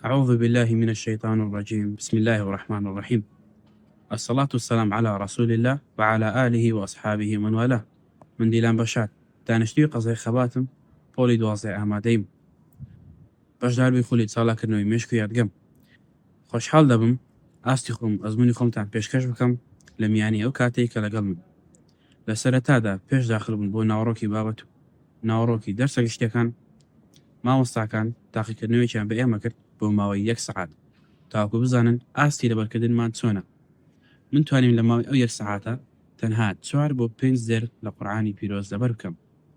اعوذ باللە من الشیطان الرجیم بسم اللە الرحمن الرحیم الصلاة والسلام علی رسول اللە وعلی آله واصحابه ومن والاه من دیلان بەشار دانیشتووی قەزای خەباتم پۆلی دوازدەی ئامادەییم بەشداربووی خولی چالاککردنەوەی مێشک و یادگەم خۆشحاڵ دەبم ئاستی خۆم و ئەزموونی خۆمتان پێشکەش بکەم لە میانی ئەو کاتەی کە لەگەڵمن لە سەرەتادا پێش داخل بوون بۆ ناوەڕۆکی بابەت و ناوەڕۆکی دەرسە گشتیەکان مامۆستاکان تاقیکردنەوەیەکیان بە ئێمە کرد بۆ ماوەی یەک سەعات تاوەکو بزانن ئاستی لەبەرکردنمان چۆنە من توانیم لە ماوەی ئەو یەک سەعاتە تەنها چوار بۆ پێنج دێر لە قورعانی پیرۆز لەبەر بکەم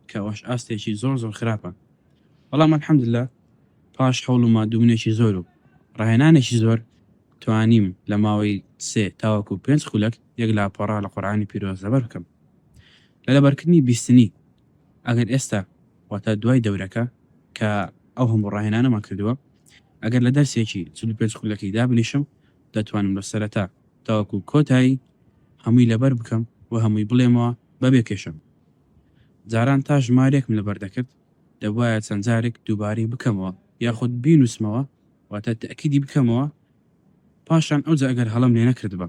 کە ئەوەش ئاستێکی زۆر زۆر خراپە بەڵام الحمدللە پاش هەوڵ و ماندووبونێکی زۆر و ڕاهێنانێکی زۆر توانیم لە ماوەی سێ تاوەکو پێنج خولەک یەک لاپەڕە لە قورعانی پیرۆز لەبەر بکەم لە لەبەرکردنی بیستنی ئەگەر ئێستا واتە دوای دەورەکە کە ئەو هەموو ڕاهێنانەمان کردووە ئەگەر لە دەرسێکی 45 خولەکی دابنیشم دەتوانم لە سەرەتا تاوەکو کۆتایی هەمووی لەبەر بکەم و هەمووی بڵێمەوە بەبێ کێشە. جاران تا ژمارەیەکم لەبەر دەکرد دەبوایە چەند جارێک دووبارەی بکەمەوە یاخود بینوسمەوە واتە تەئکیدی بکەمەوە پاشان ئەوجا ئەگەر هەڵەم لێ نەکردبا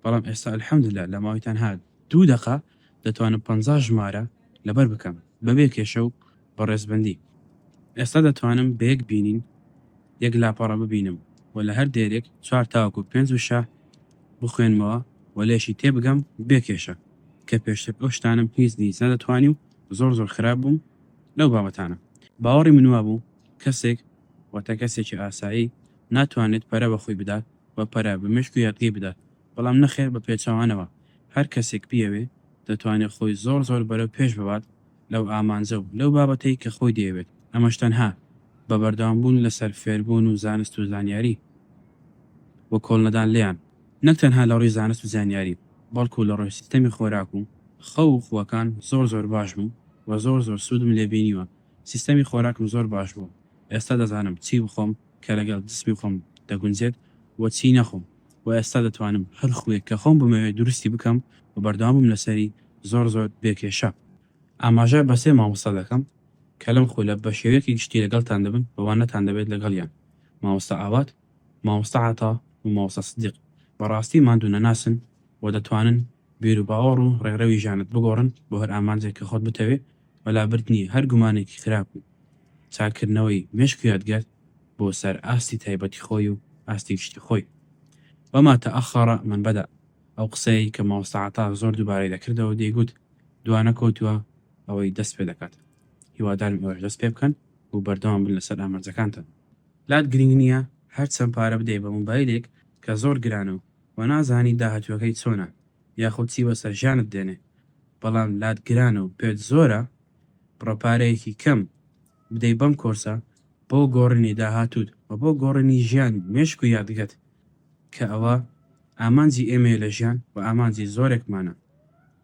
بەڵام ئێستا الحمدللە لە ماوەی تەنها دوو دەقە دەتوانم 50 ژمارە لەبەر بکەم بەبێ کێشە و بە ڕێزبەندی. ئێستا دەتوانم بە یەک بینین یەک لاپەڕە ببینم و لە هەر دێرێک چوار تاوەکو پێنج وشە بخوێنمەوە و لێشی تێبگەم بێ کێشە کە پێشتر ئەو شتانەم هیچ نیچ نەدەتوانی و زۆر زۆر خراپ بووم لەو بابەتانە. باوەڕی من وابوو کەسێک واتە کەسێکی ئاسایی ناتوانێت پەرە بە خۆی بدات و پەرە بە مێشک و یادگەی بدات بەڵام نەخێر بە پێچەوانەوە هەر کەسێک بیەوێ دەتوانێت خۆی زۆر زۆر بەرەو پێش ببات لەو ئامانجە و لەو بابەتەی کە خۆی دەیەوێت ئەمەش تەنها بە بەردەوام بوون لەسەر فێربوون و زانست و زانیاری و کۆڵنەدان لێیان نەک تەنها لە ڕووی زانست و زانیاری بەڵکو لە ڕووی سیستەمی خۆراک و خەو و خووەکان زۆر زۆر باش بووم و زۆر زۆر سوودم لێ بینیوە سیستەمی خۆراکم زۆر باش بوو ئێستا دەزانم چی بخۆم کە لەگەڵ جسمی خۆم دەگونجێت و چی نەخۆم و ئێستا دەتوانم هەر خووێک کە خۆم بمەوێت دروستی بکەم و بەردەوام بم لەسەری زۆر زۆر بێ کێشە. ئاماژە بە سێ مامۆستا دەکەم کە لەم خولە بە شێوەیەکی گشتی لەگەڵتان دەبن و وانەتان دەبێت لەگەڵیان، مامۆستا ئاوات، مامۆستا عەتا و مامۆستا سدیق، بەڕاستی ماندوونەناسن و دەتوانن بیروباوەڕ و ڕێڕەوی ژیانت بگۆڕن بۆ هەر ئامانجێک کە خۆت بتەوێ و لابردنی هەر گومانێکی خراپ و چاککردنەوەی مێشک و یادگەت بۆ سەر ئاستی تایبەتی خۆی و ئاستی گشتی خۆی. وما تأخر من بدأ ئەو قسەیەی کە مامۆستا عەتا زۆر دووبارەی دەکردەوە دەیگوت دوانەکەوتووە ئەوەی دەست پێ دەکات. هیوادارم ئێوەش دەست پێ بکەن و بەردەوام بن لەسەر ئامانجەکانتان. لات گرنگ نییە هەر چەند پارە بدەی بە مۆبایلێک کە زۆر گرانە و نازانی داهاتووەکەی چۆنە یاخود چی بەسەر ژیانت دێنێ بەڵام لات گرانە و پێت زۆرە بڕە پارەیەکی کەم بدەی بەم کۆرسە بۆ گۆڕینی داهاتووت و بۆ گۆڕینی ژیان و مێشک و یادگەت کە ئەوە ئامانجی ئێمەیە لە ژیان و ئامانجی زۆرێکمانە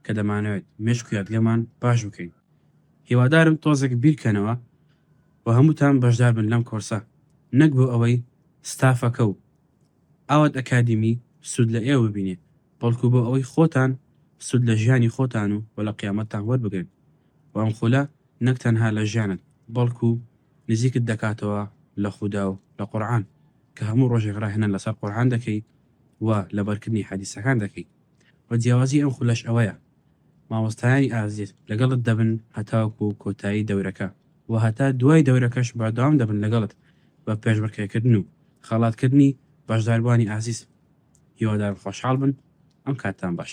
کە دەمانەوێت مێشک و یادگەمان باش بکەین. هیوادارم تۆزێک بیرکەنەوە و هەمووتان بەشدار بن لەم کۆرسە نەک بۆ ئەوەی ستافەکە و ئاوات ئەکادیمی سوود لە ئێوە ببینێ بەڵکو بۆ ئەوەی خۆتان سوود لە ژیانی خۆتان و وە لە قیامەتتان وەربگرن و ئەم خولە نەک تەنها لە ژیانت بەڵکو نزیکت دەکاتەوە لە خودا و لە قورعان کە هەموو ڕۆژێک ڕاهێنان لەسەر قورعان دەکەی و لەبەرکردنی حەدیسەکان دەکەی وە جیاوازی ئەم خولەش ئەوەیە مامۆستایانی ئازیز لەگەڵت دەبن هەتاوەکو کۆتایی دەورەکە وە هەتا دوای دەورەکەش بەردەوام دەبن لەگەڵت بە پێشبڕکێکردن و خەڵاتکردنی بەشداربوانی ئازیز هیوادارم خۆشحاڵ بن ئەم کاتتان باش.